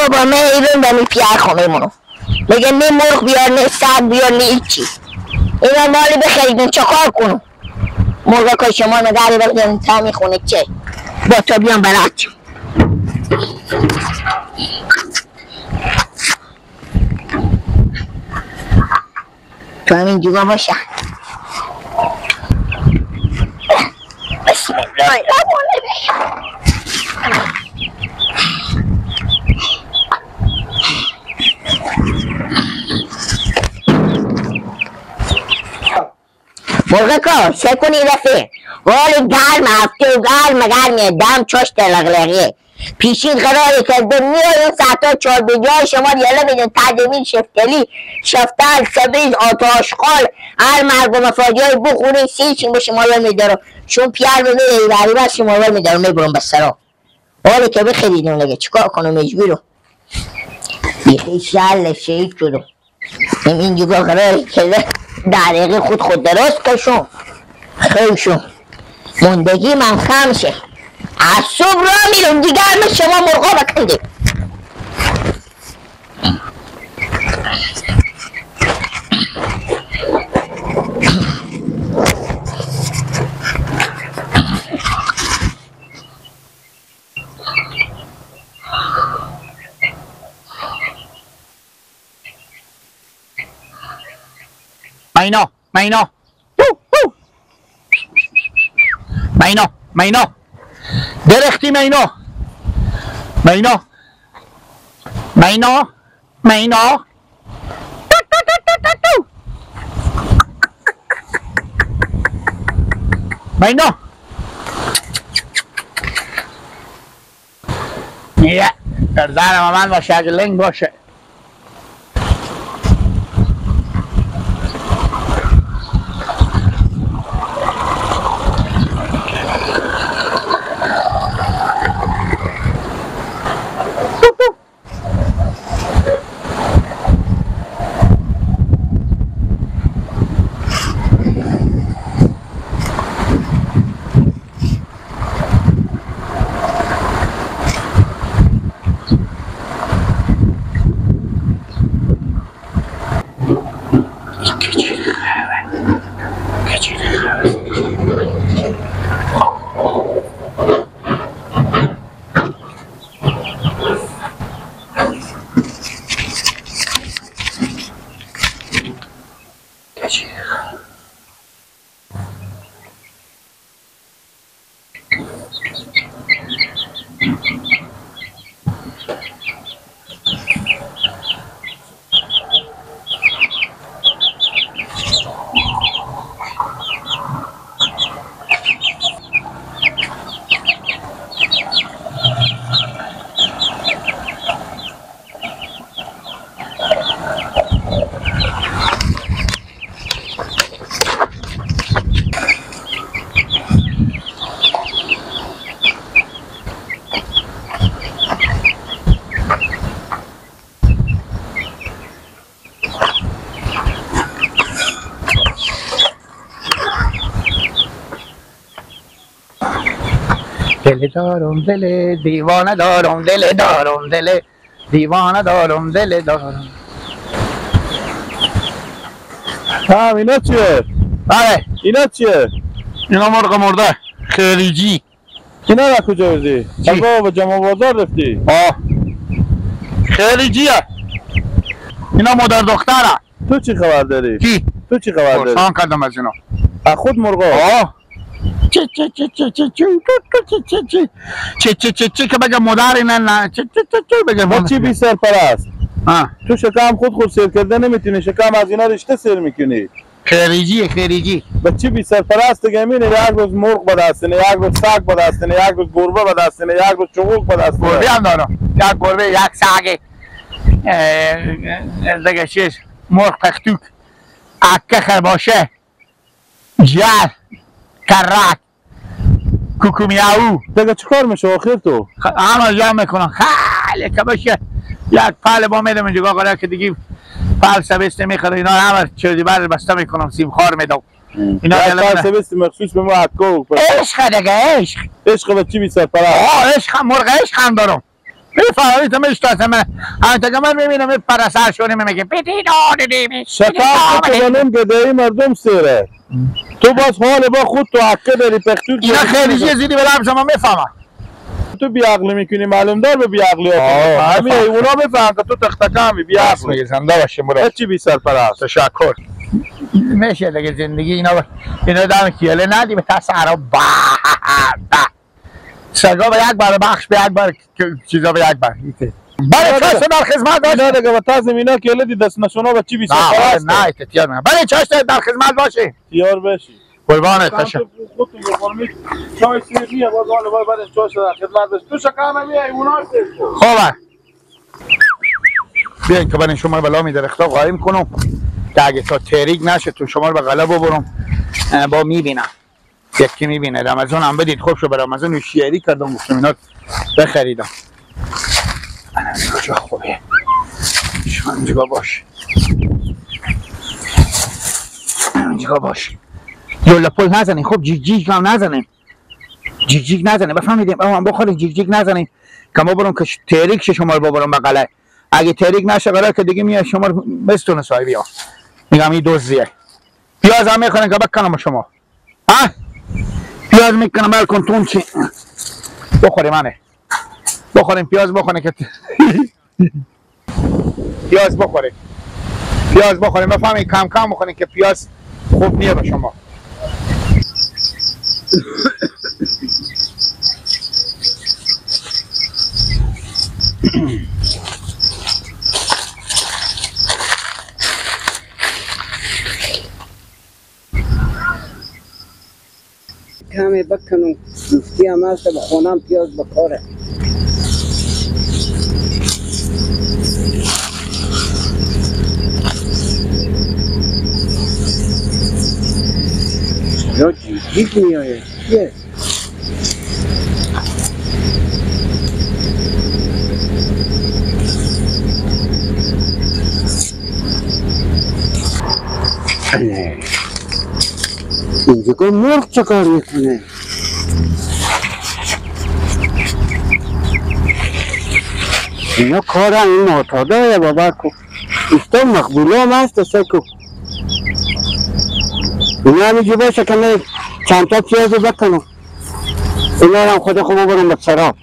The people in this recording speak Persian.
بابا من ایرون به می پیار خو میمونم. میگه نه مرغ بیار نه سگ بیار نه هیچی. اینا مالی بخریدون چه کار کنم؟ مرغ که شما نگری بگیرن تا میخونه چه؟ با تو بیام برات. تو همین جوگا باشه. بسم الله الرحمن الرحیم. مرغکا سه کنی رفیق حال گرم هفته و گرم گرمیه دم چشت لغلغیه پیشین قراری کرده میای این ساعتا چهار بجای شما یله بدون تدمین شفتلی شفتل سبیز آتاشقال هر مرگ و مفادی های بخوری سیچین به شما ول میدارم چون پیار میمیره بری بر شما ول میدارم میبرم به سرا حالی که بخریدیم دیگه چیکار کنم مجبورم بیخی شل شهید شدم این جگاه قراری کرده دقیقه خود درست کشم خیشم مندگی من خم شه از صبح را میرم دیگر من شما مرغا بکنده مینا مینا مینا مینا درختی مینا مینا مینا مینا مینا یه گردن من باشه اگه لنگ باشه دل دارم دل دیوانه دارم دل دارم دل دیوانه دارم دل دارم. ها اینا چیه؟ بله اینا چیه؟ اینا مرغ مرده خلیجی. اینا را کجا بردی؟ از بابا جمع بازار رفتی؟ آه خلیجیه اینا مادر دختره. تو چی خبر داری؟ کی؟ تو چی خبر داری؟ قرصان کردم از اینا. از خود مرغا؟ آه چه چه چه چه چه چه چه چه چه چه چه چه که بگه مادر اینا نه چه چه چه چه بگه با چی بی سرپرست؟ تو شکم خود سیر کرده نمیتونی، شکم از اینا رشته سیر میکنی. خریجی خریجی با چی بی سرپرست دیگه میینه یک روز مرغ به دست نه، یک روز سگ به دست نه، یک روز گربه به دست نه، یک روز چغوک به دست نه. گربه هم دارم، یک گربه یک سگ دیگه چیز مرغ پختوک اکه خرباشه جر کرک کوکومیاو دیگه چیکار میشه آخر تو؟ همه جمع میکنن خیلی که باشه یک پل با میدم اینجا قرار که دیگه پل سبست میخوره اینا همه چیزی بر بسته میکنم سیم خار میدم اینا پل سبست مخصوص به ما اکو عشق دیگه عشق عشق به چی بی سرپرست؟ آه عشق مرغ عشق هم دارم. میفهمی تو میشناسم من. همین که من میبینم پرسر شونه میگه پیتی دادی شکاف تو بنم گدایی مردم سیره. تو باز حال با خود تو حقه داری پختور. اینا خیلی چیزی به لب شما میفهمم. تو بیعقلی میکنی معلوم دار به بیعقلی ها. همین اونا میفهمن که تو تختکامی بیعقلی. میگه زنده باشی مراد. چی بی سرپرست. تشکر. میشه دیگه زندگی اینا اینا دم کیله ندی به تسرا با سگا به یک بار بخش به یک بار چیزا به یک بار. بله چشم در خدمت باشه. اینا دیگه به تازه اینا کیله دی دست نشونا به چی بی سرپرست. نه نه تیار میگم. بله چشم در خدمت باشه. تیار بشی. قربانت تشکر. خودتون بخورمی چای سیریه باز حالا باید بعد چای در خدمت باشه. تو شکم میای اونا خوبه. بیاین که من شما رو بلا می درختا قایم کنم که اگه تا تریک نشه تو شما رو به غلا ببرم. با میبینم یکی میبینه. رمضان هم بدید خوب شو برای رمضان شیری کردم گفتم اینا بخریدم. کجا خوبه؟ شما اینجا باش. اینجا باش. یولا پل نزنین. خب جیگ جیگ هم نزنین. جیگ جیگ نزنین. بفهمیدیم اما بخورین جیگ جیگ نزنین که ما برم که تریک شه شما رو ببرم به قلعه. اگه تریک نشه قرار که دیگه میاد شما رو بستونه صاحبی ها. میگم این دزدیه. پیاز هم میخورن که بکنم شما. ها؟ پیاز میکنم بلکن تون چی؟ بخوریم منه. بخوریم پیاز بخوریم که پیاز بخوریم. پیاز بخوریم بفهمید کم کم بخوریم که پیاز خوب نیه به شما. کمی بکنم دوستی هم هست به خونم پیاز بکاره. یا جیگ میآید چیه؟ اینجا که مرغ چه کار میکنه؟ اینا کار هم این معتاده بابا کو ایستا مقبوله هم هست سکو اینا همینجور باشه که من چند تا پیاز بکنم اینا هم خود خوب برم به سراب.